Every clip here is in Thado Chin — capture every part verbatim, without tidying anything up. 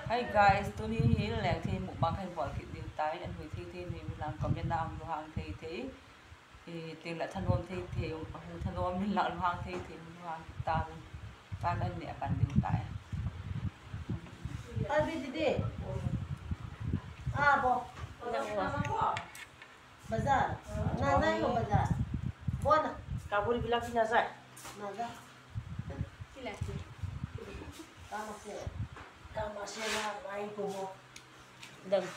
Hi guys, tuni hi leng thei mukbang kahin bol kit diu tai, ahin hui thei thei, nui min lang comment a hung lunghang thei thei. I, tin la thanom thei thei, hung thanom min lang lunghang thei thei, hung lunghang kit tauvin. Cha kahin neh pan diu tai. Abi didi. Ah, bo. Bazar. Na jai ho bazar. Bona. Kaburi bila ki na jai. Na jai. Kila ki. Kama se. Kama se na mai ko ho. Dang.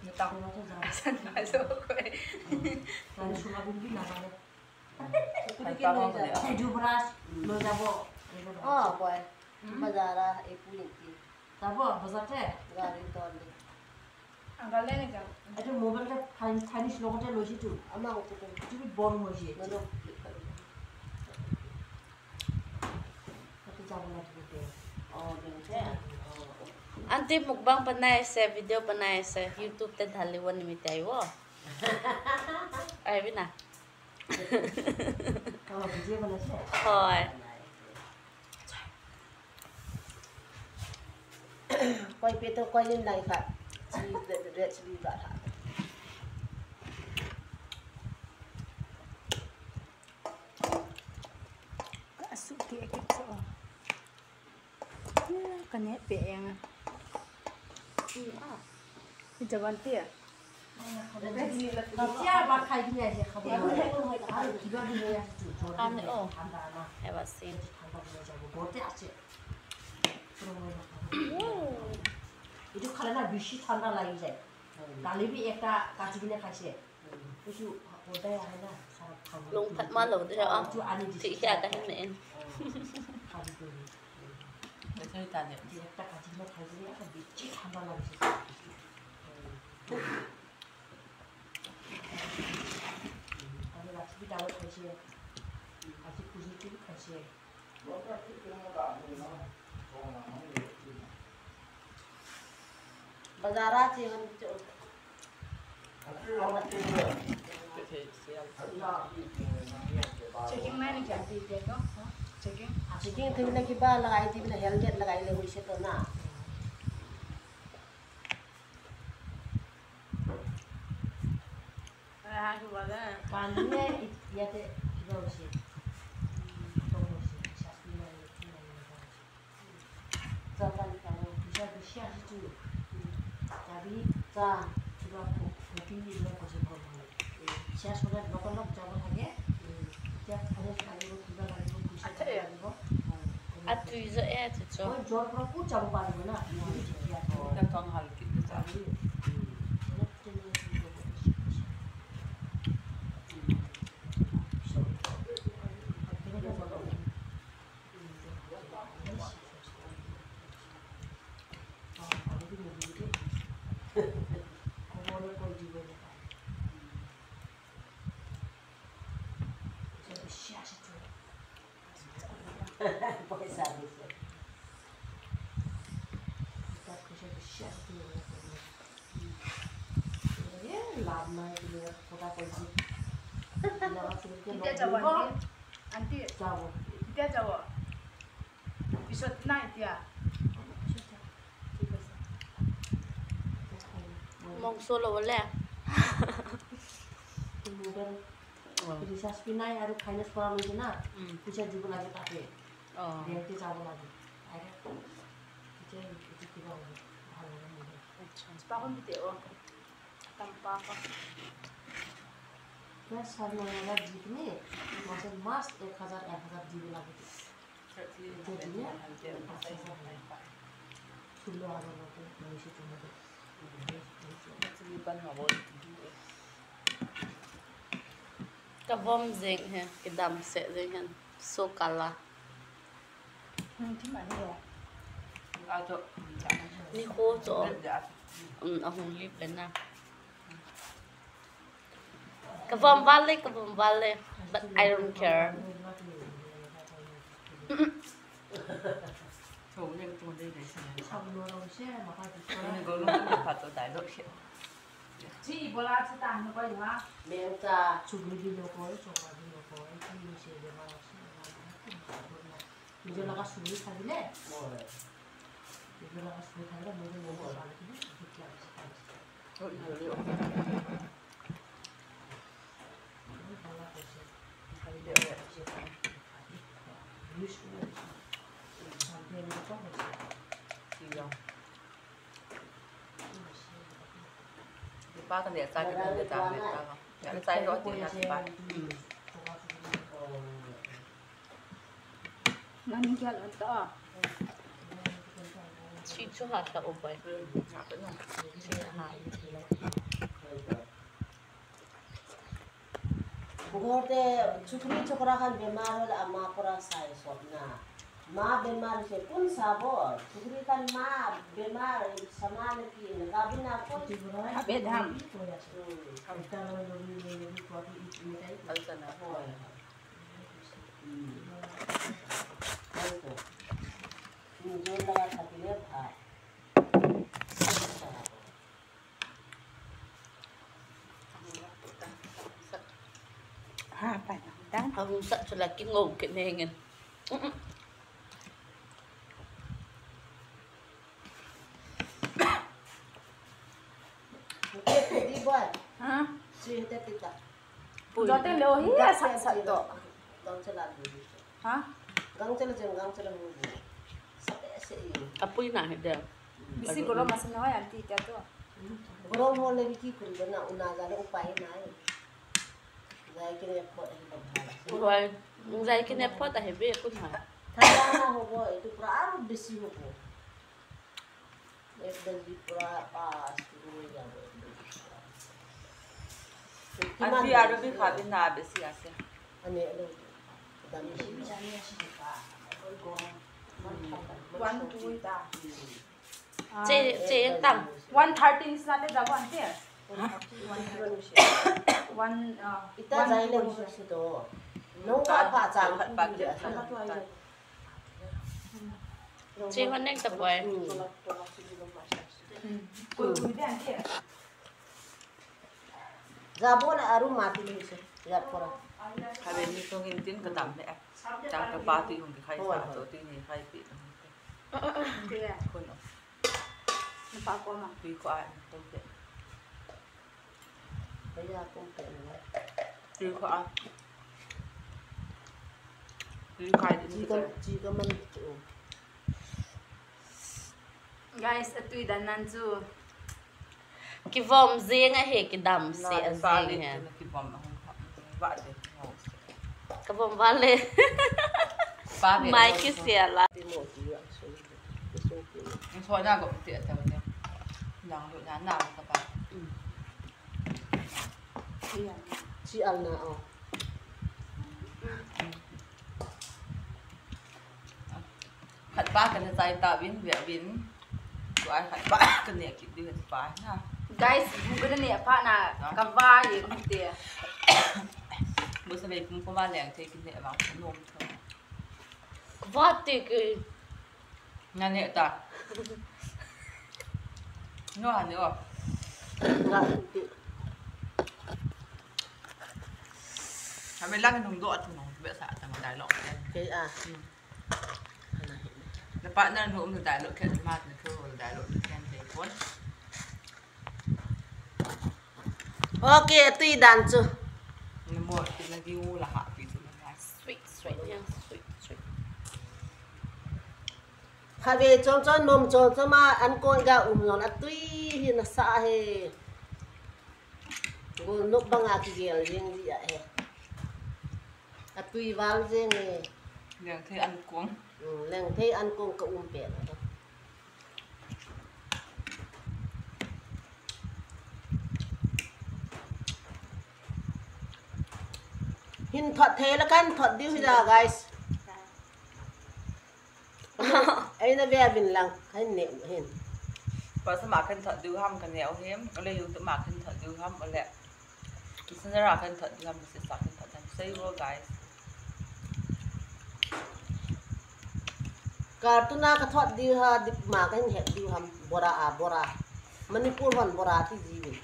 Ni ta ko na to jai. San na so ko. Tadi suma bin bin na jai. Kudi ke no jai. Taju brush no jabo. Oh boy. Bazar a e pu yin ki. Tabo bazar te. Gari ton de. Ang galing ka. Ito mobile ka Chinese logo te loji tu. Ama ko ko. Ito bi bon loji. Nalo. Ito jabo na tu te. Oh, deng te. Aunty mukbang banai se, video banai se, YouTube te dhali wani mi tai wo. Ai bina. Oh, video banai se. Hoi. Koi pe to koi nin lai kha. Chi red, red chili ba tha. Ka su ke ke cho. Ka ne pe yang. Ni jawan tia. Kan oh. Have a seat. Itu khala na bishi thanda lagi jai. Kali bi ekta kachi bine khaise. Itu hoda ya hai na, sarap khana. Long phat ma lo de ha. Itu ani di. Ti ya ka hin men. Kali bi. Betul tadi. Ekta kachi bine khaise, bishi thanda lagi jai. Ani last bi dawa khaise. Aji kuji tu khaise. Bazar a che hon cho. Checking nai ni kya ti te ko? Checking. Checking thei na ki ba lagai ti na helmet lagai le hoise to na. Kani ne iyate kibau si. Kibau si, saspi na ni kibau si. Japan kibau, bisa bisa si tu. Tapi ta kibau ko, ko kini kibau ko si ko. Sia sudah lokal lok jabo lagi. Sia sudah lagi ko kibau lagi ko kusa lagi ko. Atui jo e tu cho. Ko jor ko ku jabo lagi na. Kita tong hal kita jabo. Ketia jabo aunty? Aunty. Jabo. Ketia jabo? Episode nine tia. Mong solo le. Mobile. Oh. Recharge pi nai aru khaina sora loi na. Mm. Puisa jibo lage tate. Oh. Bank te jabo lage. Are. Puisa itu kiba hobo. Bhalo hobo mobile. Acha. Spa kon bite o. Tampa ko. Plus sab loga jitne. Mase mas ek hajar, ek hajar jibo lage. Kavom jeng he, kidam seh jeng he, so kala. Nikho chu, um, ahung lip le na. Kavom val le, kavom val le, but I don't care. Kipa ka neh cha kidang le cha neh cha ka. Ya le chai ro ti ya kipa. Nani kia lo ta. Sweet chu ha ta o bai. Sweet ha. Gote chukri chukra khan bemar hol ama pura sai sot na. Ma bemar se kun sa bo. Chukri khan ma bemar sama ne ki na ka bina ko. Abe dham. Hmm. Alta na ho. Hmm. Alta. Hmm, jo laga thaki le bha. Ha, pai na dan. Hung sat chu la kingou kit ne ngen. Di boy. Ha? Sui hete pita. Pui. Jote lo hi ya sat sat to. Gang chala di. Ha? Gang chala jeng gang chala hu. Sat se i. Apui na he de. Bisi goro masana ya ti kya to. Goro mo le ki kuri na una ja le upai na. Zai kine pot ahi bang hala. Wai, zai kine pot ahi be kun ha. Thanda na hobo, itu pura aru bisi hobo. Ek baji pura pass kuru ya bo. Anti aru bi kha bi na bisi ase. Ane alo. Dam. One two ta. Che, che tang. One thirty is not a one there. One, uh, ita one zai le two. Mo si to. No ka pa chang pa. Che one next boy. Hmm. Kui, kui de ante. Jabon a room ma ti ni se, ya pora. Khabe ni tong in tin ka dam le. Chang ka pa ti hung ki khai sa to ti ni khai pi. Dia. Kun o. Na pa ko ma. Ti ko ai, ko pe. Kaya ko pe ni. Ti ko ai. Ti khai ti ka, ti ka man ti o. Guys, atui dan nan chu. Kivom jeng ahi, kidam se a jeng he. Kivom a hung kha. Kavom vale. Mai kisel a. Soda go ti a ta ne. Nang lu na na ka pa. Chi al na o. Khat pa ka na chai ta vin, via vin. Tua khat pa ka ne kit di khat pa na. Guys, bu ka na ne pa na, ka va ye ku te. Bu sa ve kum ko va leng te ki ne va nom. Ka va te ke. Na ne ta. No ha ne o. Nga ti. Ha me lang nung do atu nung be sa ta ma dai lo. Ke a. Hmm. Na partner nu um na dai lo ke ma na ko dai lo ke te kon. Okay, tui dan chu. Na mo ti na di u la ha pi tu na. Sweet, sweet, yeah, sweet, sweet. Khabe chom chom nom chom chom a an ko ga um non atui hi na sa he. Golnop banga kigel jeng ji ahi. Atui val jeng e. Lengthei ankong. Mm, lengthei ankong ka um pen ahi. Hin thot thei la kan thot diu hi da, guys. Ei na ve a vin lang, kan ne hin. Pasal ma kan thot diu ham kan ne o hem, ole YouTube ma kan thot diu ham, ole. Kisana ra kan thot diu ham, kisisa kan thot diu ham. Sei vo, guys. Cartoon a ka thot diu ha, di ma kan het diu ham, bora a, bora. Manipur hon bora ti ji vin.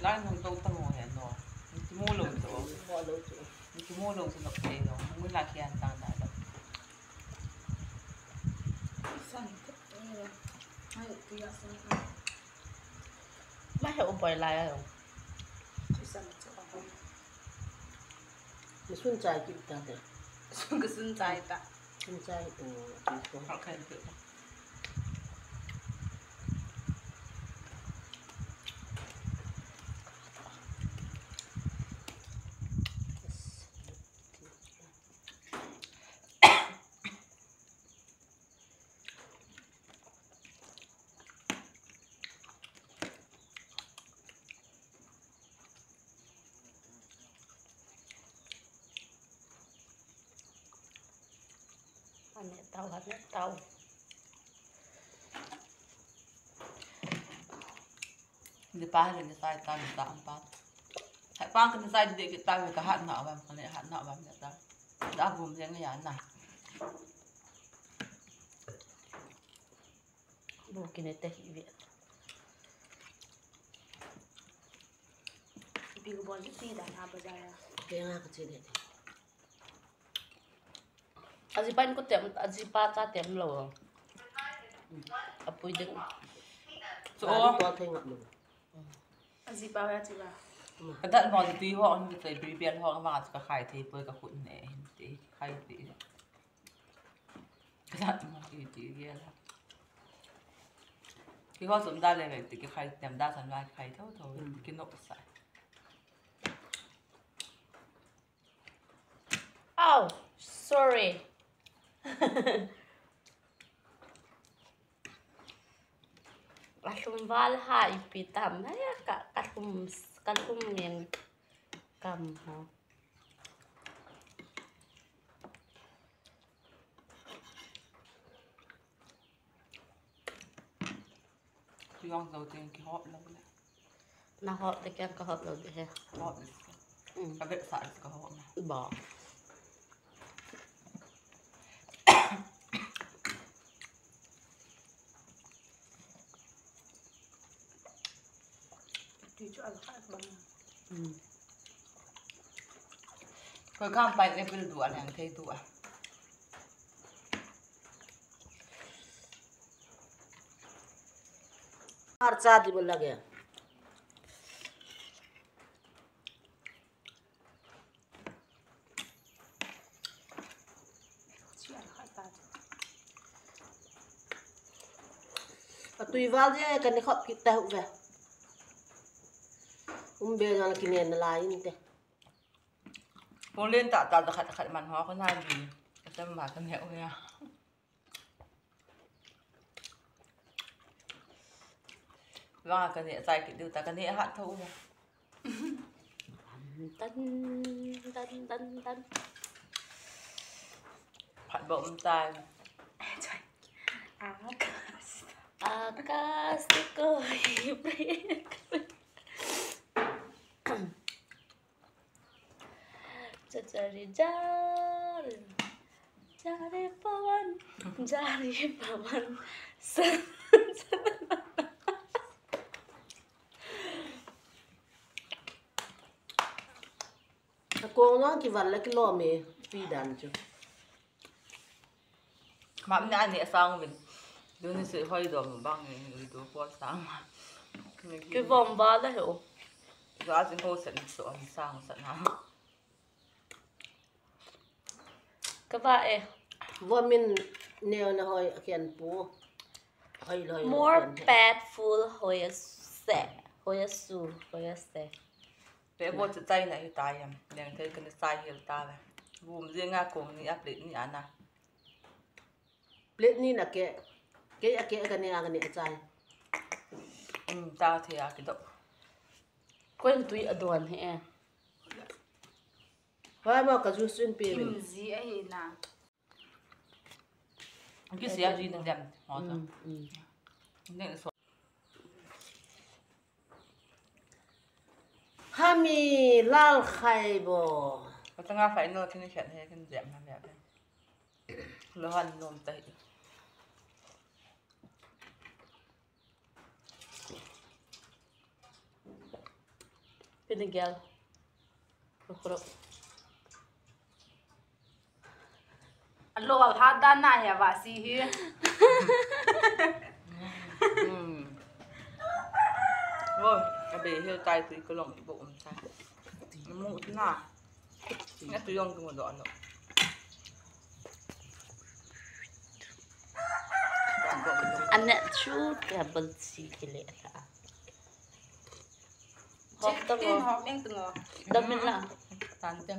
Lai nung to tamo he no. Ni kimu lo to. Mo lo to. Ni kimu lo to no pe no. Mu la kian tang da lo. Mai he u boi lai a. Ni sun chai ki ta te. Sun ka sun chai ta. Sun chai to. Okay. Ane tau, ane tau. Ni pa ni sai ta ni ta am pa. Hai pa ka ni sai de ki ta ka hat na wa ka ni hat na wa ni ta. Da bu ni ya na. Bu ki ni te hi ve. Ipi ko bol ki ti da na bazar a. Ke nga ka chi de. Aji pa in ko tem, aji pa cha tem lo. Apui ding. So, to thei ngap lo. Aji pa ya chi ba. Ka dat mo ti ho, ni te bi bian ho ma ka khai thei poi ka khut ne, te khai te. Ka dat mo ti ti ya la. Ki ho sum da le ve ti ki khai tem da san la khai tho tho, ki nok sa. Oh, sorry. Alhum val ha ipi tam. Haya ka, kalhum, kalhum ngen kam ho. Tuang zo teng ki hop lo le. Na hop de kiang ka hop lo de he. Hop de. Mm. Ka bet sa ka hop na. Ba. Tui chu al khat bang. Mm. Koi kam pai ne pil du an hang thei du a. Har cha di bol lage. Atui val je ka ni khop kit ta hu ve. Um be jong ki ne na lai in te. Pung len ta ta khat khat man ho ko na bi. Ka tam ba ka ne u ya. Vang ka ne chai ki diu ta ka ne hat tho u. Tan, tan, tan, tan. Phat bom tai. आकाश, आकाश को ही प्रेम। जा रे जा रे, जा रे पवन, जा रे पवन। Sa, sa. Akong lang kival la kilom e, pi dan chu. Mam ni ani sang vin. Duni se hoi dom bang ni, ui do ko sang. Kivom ba la he o. Ga jing ko sen so an sang sa na. Ka va e. Vomin neo na hoi a kian pu. Hoi lo hoi lo. More kian he. Pet full hoi a se. Hoi a su, hoi a se. Pe bo chu chai na hi ta yam. Leng thei kan chai hil ta ve. Bum jing a kong ni a plate ni ana. Plate ni na ke. Ke a ke ka ne a ka ne a chai. Um, ta thei a ki do. Koi tui a don he e. Hoi mo ka ju sun pe. Kim ji a hi na. Ki sia ji na dem. Ho ta. Mm, mm. Ne so. Hami lal khai bo. Ka tanga final kin khet he kin jam na me. Lo han nom tai. Pini gel. Lo kro. Lo al ha dan na he va si hi. Be hil tai tui kalong ibo um tai. Mu na. Nga tui yong tu do no. Ane chu ke bal si kile ta. Hok ta ngo. Hok meng tu ngo. Damin na. Tan te.